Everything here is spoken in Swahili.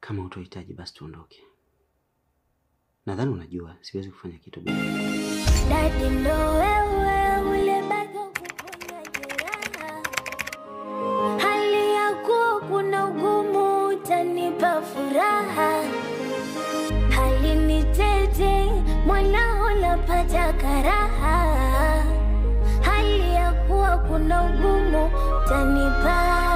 Kama hutohitaji basi tuondoke. Nadhani unajua siwezi kufanya kitu bila. Daddy ndo wewe ulebaki kuponya jeraha. Hali ya kuwa kuna ugumu utanipa furaha. Hali ni tete mwanao napata karaha. Hali ya kuwa kuna ugumu utanipa.